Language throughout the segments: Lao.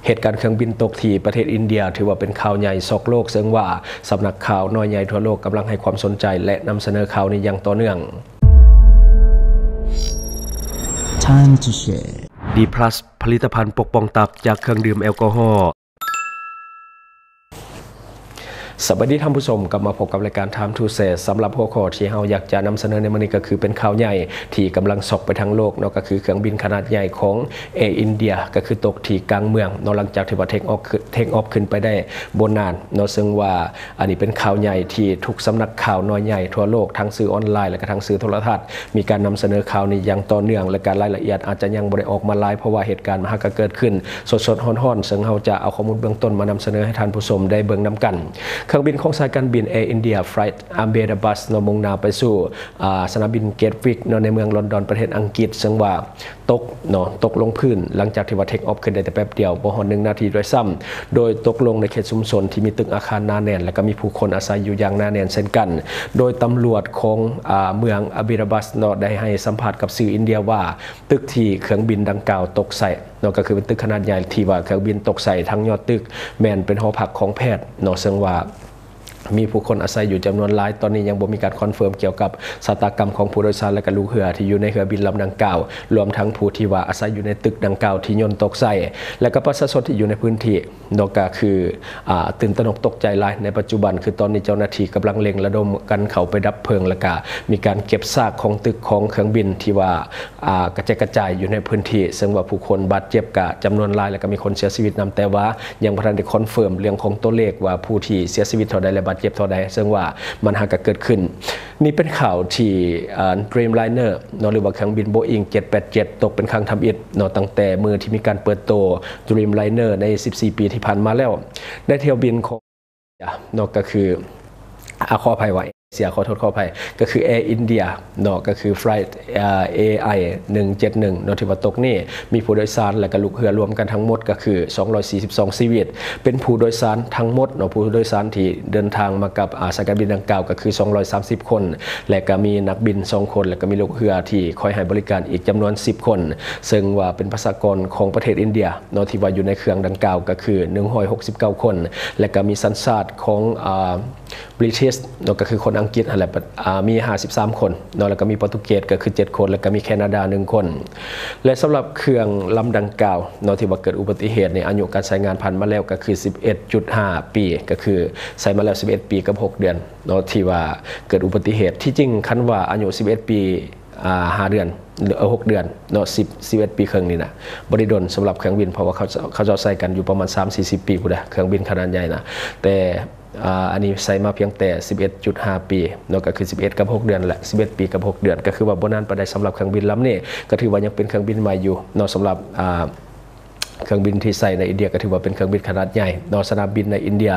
ເຫດການເຄື່ອງບິນຕົກທີ່ປະເທດອິນເດຍ ຖືວ່າເປັນຂ່າວໃຫຍ່ຊັອກໂລກ, ເຊິ່ງວ່າສຳນັກຂ່າວນ້ອຍໃຫຍ່ທົ່ວໂລກກຳລັງໃຫ້ຄວາມສົນໃຈ ແລະ ນຳສະເໜີຂ່າວນີ້ຢ່າງຕໍ່ເນື່ອງ. Time to share. ດີພລັສ ຜະລິດຕະພັນປົກປ້ອງຕັບຈາກເຄື່ອງດື່ມແອລກໍຮໍ. ສະບາຍດີທ່ານຜູ້ຊົມ, ກັບມາພົບກັບລາຍການ Time to Share. ສຳລັບຫົວຂໍ້ທີ່ເຮົາຢາກຈະນຳສະເໜີໃນມື້ນີ້ ກໍຄືເປັນຂ່າວໃຫຍ່ທີ່ກຳລັງຊັອກໄປທັງໂລກເນາະ, ກໍຄືເຄື່ອງບິນຂະໜາດໃຫຍ່ຂອງ Air India ກໍຄືຕົກທີ່ກາງເມືອງເນາະ, ຫຼັງຈາກທີ່ວ່າ take off ຂຶ້ນ take off ຂຶ້ນໄປໄດ້ບໍ່ນານເນາະ, ເຊິ່ງວ່າອັນນີ້ເປັນຂ່າວໃຫຍ່ທີ່ທຸກສຳນັກຂ່າວນ້ອຍໃຫຍ່ທົ່ວໂລກ, ທັງສື່ອອນລາຍ ແລະ ກະທັງສື່ໂທລະທັດ ມີການນຳສະເໜີຂ່າວນີ້ຢ່າງຕໍ່ເນື່ອງ ແລະ ກະລາຍລະອຽດອາດຈະຍັງບໍ່ໄດ້ອອກມາຫຼາຍ ເພາະວ່າເຫດການມັນຫາກະເກີດຂຶ້ນສົດໆຮ້ອນໆ, ເຊິ່ງເຮົາຈະເອົາຂໍ້ມູນເບື້ອງຕົ້ນມານຳສະເໜີໃຫ້ທ່ານຜູ້ຊົມໄດ້ເບິ່ງນຳກັນ. ເຄື່ອງບິນຂອງສາຍການບິນ Air India Flight Ahmedabad ເນາະ ມຸ່ງໜ້າໄປສູ່ ອາ ສະໜາມບິນ Gatwick ເນາະ ໃນເມືອງລອນດອນ ປະເທດອັງກິດ, ເຊິ່ງວ່າຕົກເນາະ, ຕົກລົງພື້ນ ຫຼັງຈາກທີ່ວ່າ take off ຂຶ້ນໄດ້ແຕ່ແປັບດຽວ ບໍ່ຮອດໜຶ່ງນາທີດ້ວຍຊ້ຳ, ໂດຍຕົກລົງໃນເຂດຊຸມຊົນທີ່ມີຕຶກອາຄານໜາແໜ້ນ ແລະ ກໍມີຜູ້ຄົນອາໄສຢູ່ຢ່າງໜາແໜ້ນເຊັ່ນກັນ. ໂດຍຕຳຫຼວດຂອງ ອາ ເມືອງ Ahmedabad ເນາະ ໄດ້ໃຫ້ສຳພາດກັບສື່ອິນເດຍວ່າ ຕຶກທີ່ເຄື່ອງບິນດັ່ງກ່າວຕົກໃສ່ເນາະ ກໍຄືເປັນຕຶກຂະໜາດໃຫຍ່ທີ່ວ່າເຄື່ອງບິນຕົກໃສ່, ທັງຍອດຕຶກແມ່ນເປັນຫໍພັກຂອງແພດເນາະ, ເຊິ່ງວ່າ ມີຜູ້ຄົນອາໄສຢູ່ຈຳນວນຫຼາຍ. ຕອນນີ້ຍັງບໍ່ມີການຄອນເຟີມກ່ຽວກັບຊະຕາກຳຂອງຜູ້ໂດຍສານ ແລະ ກະລູກເຮືອທີ່ຢູ່ໃນເຮືອບິນລຳດັ່ງກ່າວ, ລວມທັງຜູ້ທີ່ວ່າອາໄສຢູ່ໃນຕຶກດັ່ງກ່າວທີ່ຍົນຕົກໃສ່ ແລະ ກະປະຊາຊົນທີ່ຢູ່ໃນພື້ນທີ່ເນາະ ກະຄື ອາ ຕື່ນຕະໜົກຕົກໃຈຫຼາຍໃນປັດຈຸບັນ. ຄືຕອນນີ້ເຈົ້າໜ້າທີ່ກຳລັງເລັ່ງລະດົມກັນເຂົ້າໄປດັບເພີງ ແລະ ກະມີການເກັບຊາກຂອງຕຶກຂອງເຄື່ອງບິນທີ່ວ່າ ອາ ກະແຈກກະຈາຍຢູ່ໃນພື້ນທີ່, ເຊິ່ງວ່າຜູ້ຄົນບາດເຈັບກະຈຳນວນຫຼາຍ ແລະ ກະມີຄົນເສຍຊີວິດນຳ, ແຕ່ວ່າຍັງບໍ່ທັນໄດ້ຄອນເຟີມເລື່ອງຂອງຕົວເລກວ່າຜູ້ທີ່ເສຍຊີວິດເທົ່າໃດ ແລະ ບາດເຈັບເທົ່າໃດ, ເຊິ່ງວ່າມັນຫາກະເກີດຂຶ້ນ. ນີ້ເປັນຂ່າວທີ່ ອາ Dreamliner ເນາະ ຫຼືວ່າເຄື່ອງບິນ Boeing ເຈັດແປດເຈັດ ຕົກເປັນຄັ້ງທຳອິດເນາະ, ຕັ້ງແຕ່ມື້ທີ່ມີການເປີດໂຕ Dreamliner ໃນສິບສີ່ປີທີ່ຜ່ານມາແລ້ວ. ໃນຖ້ຽວບິນຂອງ ເນາະ ກໍຄື ອາ ຂໍອະໄພວ່າເອເຊຍ ຂໍໂທດ ຂໍອະໄພ ກໍຄື Air India ເນາະ ກໍຄື Flight ອາ ເອໄອ ໜຶ່ງເຈັດໜຶ່ງ ເນາະ ທີ່ວ່າຕົກນີ້ ມີຜູ້ໂດຍສານ ແລະ ກະລູກເຮືອລວມກັນທັງໝົດກໍຄື ສອງຮ້ອຍສີ່ສິບສອງ ຊີວິດ, ເປັນຜູ້ໂດຍສານທັງໝົດເນາະ, ຜູ້ໂດຍສານທີ່ເດີນທາງມາກັບ ອາ ສາຍການບິນດັ່ງກ່າວກໍຄື ສອງຮ້ອຍສາມສິບຄົນ ແລະ ກະມີນັກບິນສອງຄົນ ແລະ ກະມີລູກເຮືອທີ່ຄອຍໃຫ້ບໍລິການອີກຈຳນວນສິບຄົນ, ເຊິ່ງວ່າເປັນປະຊາກອນຂອງປະເທດອິນເດຍເນາະ ທີ່ວ່າຢູ່ໃນເຄື່ອງດັ່ງກ່າວກໍຄື ໜຶ່ງຮ້ອຍຫົກສິບເກົ້າຄົນ ແລະ ກະມີສັນຊາດຂອງ ອາ British ເນາະ ກໍຄືຄົນອັງກິດຫັ້ນແຫຼະ ອາ ມີຫ້າສິບສາມຄົນເນາະ, ແລ້ວກໍມີໂປຣຕຸເກດກໍຄືເຈັດຄົນ ແລ້ວກໍມີແຄນາດາໜຶ່ງຄົນ. ແລະ ສຳລັບເຄື່ອງລຳດັ່ງກ່າວເນາະ ທີ່ວ່າເກີດອຸບັດຕິເຫດນີ້ ອາຍຸການໃຊ້ງານຜ່ານມາແລ້ວກໍຄືສິບເອັດຈຸດຫ້າປີ, ກໍຄືໃຊ້ມາແລ້ວສິບເອັດປີກັບຫົກເດືອນເນາະ ທີ່ວ່າເກີດອຸບັດຕິເຫດ. ທີ່ຈິງຄັນວ່າອາຍຸສິບເອັດປີ ອາ ຫ້າເດືອນ ຫຼື ເອີ ຫົກເດືອນເນາະ ສິບ ສິບເອັດປີເຄິ່ງນີ້ນະ ບໍ່ໄດ້ດົນສຳລັບເຄື່ອງບິນ, ເພາະວ່າເຂົາ ເຂົາເຈົ້າໃຊ້ກັນຢູ່ປະມານສາມສີ່ສິບປີພຸ້ນນະ ເຄື່ອງບິນຂະໜາດໃຫຍ່ນະ, ແຕ່ ອາ ອັນນີ້ໃຊ້ມາພຽງແຕ່ສິບເອັດຈຸດຫ້າປີເນາະ ກໍຄືສິບເອັດກັບຫົກເດືອນແຫຼະ ສິບເອັດປີກັບຫົກເດືອນ ກໍຄືວ່າບໍ່ນານປານໃດສຳລັບເຄື່ອງບິນລຳນີ້, ກໍຖືວ່າຍັງເປັນເຄື່ອງບິນໃໝ່ຢູ່ເນາະ ສຳລັບ ອາ ເຄື່ອງບິນທີ່ໃຊ້ໃນອິນເດຍ ກໍຖືວ່າເປັນເຄື່ອງບິນຂະໜາດໃຫຍ່ເນາະ. ສະໜາມບິນໃນອິນເດຍ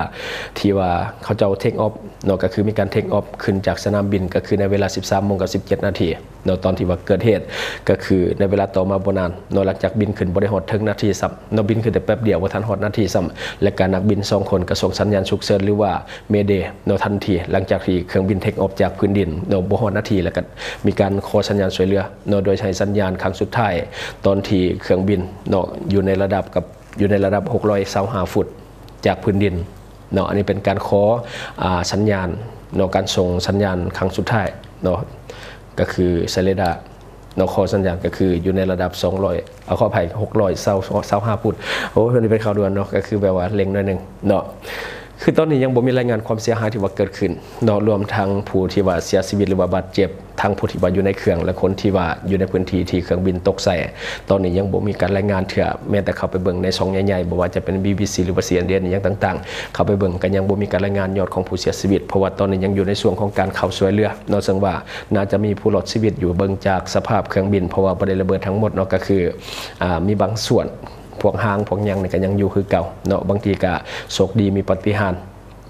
ທີ່ວ່າເຂົາເຈົ້າ take off ເນາະ ກໍຄືມີການ take off ຂຶ້ນຈາກສະໜາມບິນ ກໍຄືໃນເວລາສິບສາມໂມງກັບສິບເຈັດນາທີ ເນາະ ຕອນທີ່ວ່າເກີດເຫດ ກໍຄືໃນເວລາຕໍ່ມາບໍ່ນານເນາະ ຫຼັງຈາກບິນຂຶ້ນບໍ່ໄດ້ຮອດເຖິງນາທີຊ້ຳເນາະ ບິນຂຶ້ນແຕ່ແປັບດຽວ ບໍ່ທັນຮອດນາທີຊ້ຳ ແລະກະນັກບິນສອງຄົນກະສົ່ງສັນຍານສຸກເສີນ ຫຼືວ່າ Mayday ເນາະ ທັນທີ ຫຼັງຈາກທີ່ເຄື່ອງບິນ take off ຈາກພື້ນດິນເນາະ ບໍ່ຮອດນາທີ ແລ້ວກະມີການຂໍສັນຍານຊ່ວຍເຫຼືອເນາະ ໂດຍໃຫ້ສັນຍານຄັ້ງສຸດທ້າຍ ຕອນທີ່ເຄື່ອງບິນເນາະ ຢູ່ໃນລະດັບກັບ ຢູ່ໃນລະດັບຫົກຮ້ອຍຊາວຫ້າຟຸດຈາກພື້ນດິນເນາະ. ອັນນີ້ເປັນການຂໍ ອາ ສັນຍານເນາະ ການສົ່ງສັນຍານຄັ້ງສຸດທ້າຍເນາະ ກໍຄືໃຊ້ເຣດາເນາະ ຂໍສັນຍານກໍຄືຢູ່ໃນລະດັບສອງຮ້ອຍ ເອົາ ຂໍອະໄພ ຫົກຮ້ອຍຊາວຫ້າຟຸດ. ໂອ້ຍ ອັນນີ້ເປັນຂ່າວດ່ວນເນາະ ກໍຄືແບບວ່າເລັ່ງໜ້ອຍໜຶ່ງເນາະ. ຄືຕອນນີ້ຍັງບໍ່ມີລາຍງານຄວາມເສຍຫາຍທີ່ວ່າເກີດຂຶ້ນເນາະ ລວມທັງຜູ້ທີ່ວ່າເສຍຊີວິດ ຫຼືວ່າບາດເຈັບ ທັງຜູ້ທີ່ວ່າຢູ່ໃນເຄື່ອງ ແລະ ຄົນທີ່ວ່າຢູ່ໃນພື້ນທີ່ທີ່ເຄື່ອງບິນຕົກໃສ່ ຕອນນີ້ຍັງບໍ່ມີການລາຍງານເທື່ອ. ແມ້ແຕ່ເຂົ້າໄປເບິ່ງໃນຊ່ອງໃຫຍ່ໆ ບໍ່ວ່າຈະເປັນ ບີບີຊີ ຫຼືວ່າ ຊີເອັນເອັນ ອີ່ຫຍັງຕ່າງໆ ເຂົ້າໄປເບິ່ງກໍຍັງບໍ່ມີການລາຍງານຍອດຂອງຜູ້ເສຍຊີວິດ ເພາະວ່າຕອນນີ້ຍັງຢູ່ໃນຊ່ວງຂອງການເຂົ້າຊ່ວຍເຫຼືອເນາະ ເຊິ່ງວ່າໜ້າຈະມີຜູ້ລອດຊີວິດຢູ່ ເບິ່ງຈາກສະພາບເຄື່ອງບິນ ເພາະວ່າບໍ່ໄດ້ລະເບີດທັງໝົດເນາະ ກໍຄື ອາ ມີບາງສ່ວນ ພວກຮາງພວກຫຍັງນີ້ກໍຍັງຢູ່ຄືເກົ່າເນາະ ບາງທີກໍໂຊກດີມີປາຕິຫານ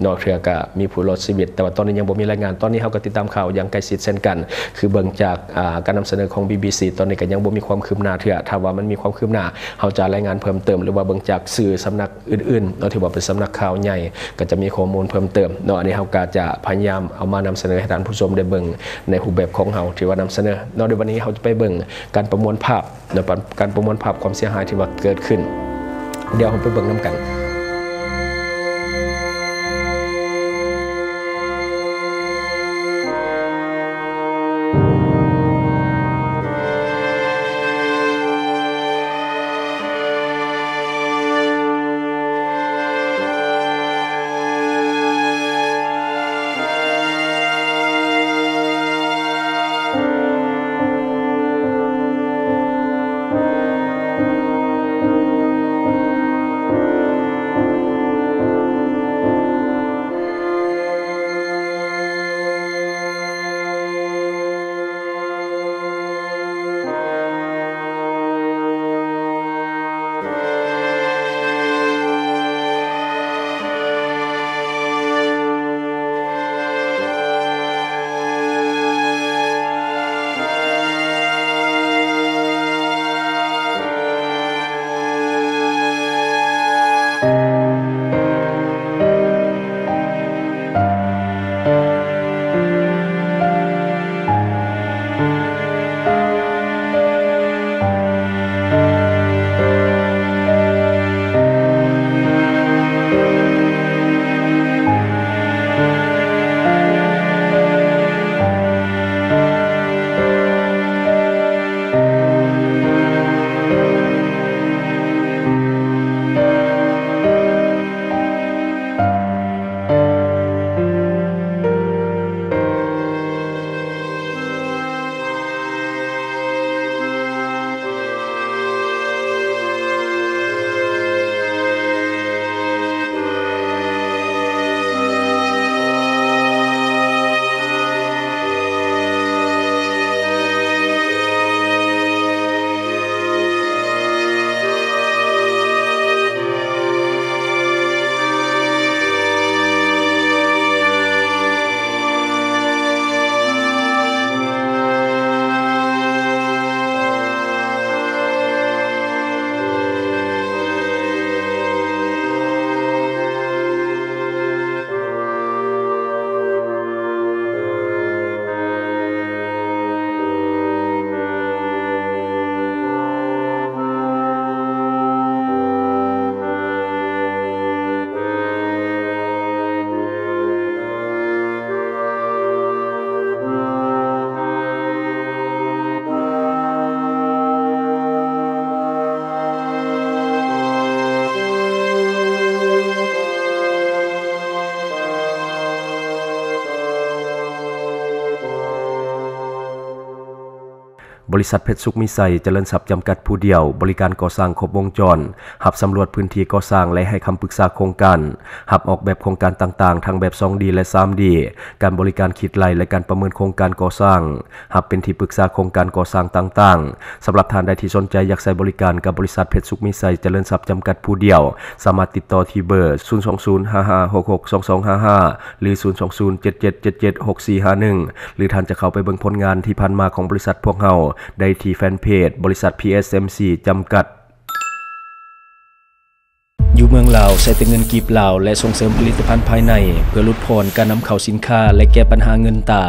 ເນາະ ເທື່ອກະມີຜູ້ລອດຊີວິດ ແຕ່ວ່າຕອນນີ້ຍັງບໍ່ມີລາຍງານ. ຕອນນີ້ເຮົາກໍຕິດຕາມຂ່າວຢ່າງໃກ້ຊິດເຊັ່ນກັນ ຄືເບິ່ງຈາກ ອາ ການນຳສະເໜີຂອງ ບີບີຊີ ຕອນນີ້ກໍຍັງບໍ່ມີຄວາມຄືບໜ້າເທື່ອ. ຖ້າວ່າມັນມີຄວາມຄືບໜ້າ ເຮົາຈະລາຍງານເພີ່ມເຕີມ ຫຼືວ່າເບິ່ງຈາກສື່ສຳນັກອື່ນໆເນາະ ທີ່ວ່າເປັນສຳນັກຂ່າວໃຫຍ່ ກໍຈະມີຂໍ້ມູນເພີ່ມເຕີມເນາະ. ອັນນີ້ເຮົາກໍຈະພະຍາຍາມເອົາມານຳສະເໜີໃຫ້ທ່ານຜູ້ຊົມໄດ້ເບິ່ງໃນຮູບແບບຂອງເຮົາທີ່ວ່ານຳສະເໜີເນາະ. ໃນວັນນີ້ເຮົາຈະໄປເບິ່ງການປະມວນພາບ ແລະ ການປະມວນພາບຄວາມເສຍຫາຍທີ່ວ່າເກີດຂຶ້ນ ດຽວເຮົາໄປເບິ່ງນຳກັນ. ບໍລິສັດເພັດສຸກມີໄຊຈະເລີນຊັບຈຳກັດຜູ້ດຽວ ບໍລິການກໍ່ສ້າງຄົບວົງຈອນ, ຮັບສຳຫຼວດພື້ນທີ່ກໍ່ສ້າງ ແລະ ໃຫ້ຄຳປຶກສາໂຄງການ, ຮັບອອກແບບໂຄງການຕ່າງໆ ທັງແບບສອງດີ ແລະ ສາມດີ, ການບໍລິການຄິດໄລ່ ແລະ ການປະເມີນໂຄງການກໍ່ສ້າງ, ຮັບເປັນທີ່ປຶກສາໂຄງການກໍ່ສ້າງຕ່າງໆ. ສຳລັບທ່ານໃດທີ່ສົນໃຈຢາກໃຊ້ບໍລິການກັບບໍລິສັດເພັດສຸກມີໄຊຈະເລີນຊັບຈຳກັດຜູ້ດຽວ, ສາມາດຕິດຕໍ່ທີ່ເບີ ສູນສອງສູນ ຫ້າຫ້າຫົກຫົກ ສອງສອງຫ້າຫ້າ ຫຼື ສູນສອງສູນ ເຈັດເຈັດເຈັດເຈັດ ຫົກສີ່ຫ້າໜຶ່ງ ຫຼື ທ່ານຈະເຂົ້າໄປເບິ່ງຜົນງານທີ່ຜ່ານມາຂອງບໍລິສັດພວກເຮົາໄດ້ທີ່ແຟນເພຈ ບໍລິສັດ ພີເອັສເອັມຊີ ຈຳກັດ. ຢູ່ເມືອງລາວ ໃຊ້ແຕ່ເງິນກີບລາວ ແລະ ສົ່ງເສີມຜະລິດຕະພັນພາຍໃນ ເພື່ອຫຼຸດຜ່ອນການນຳເຂົ້າສິນຄ້າ ແລະ ແກ້ບັນຫາເງິນຕາ.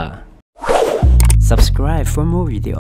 Subscribe for more video.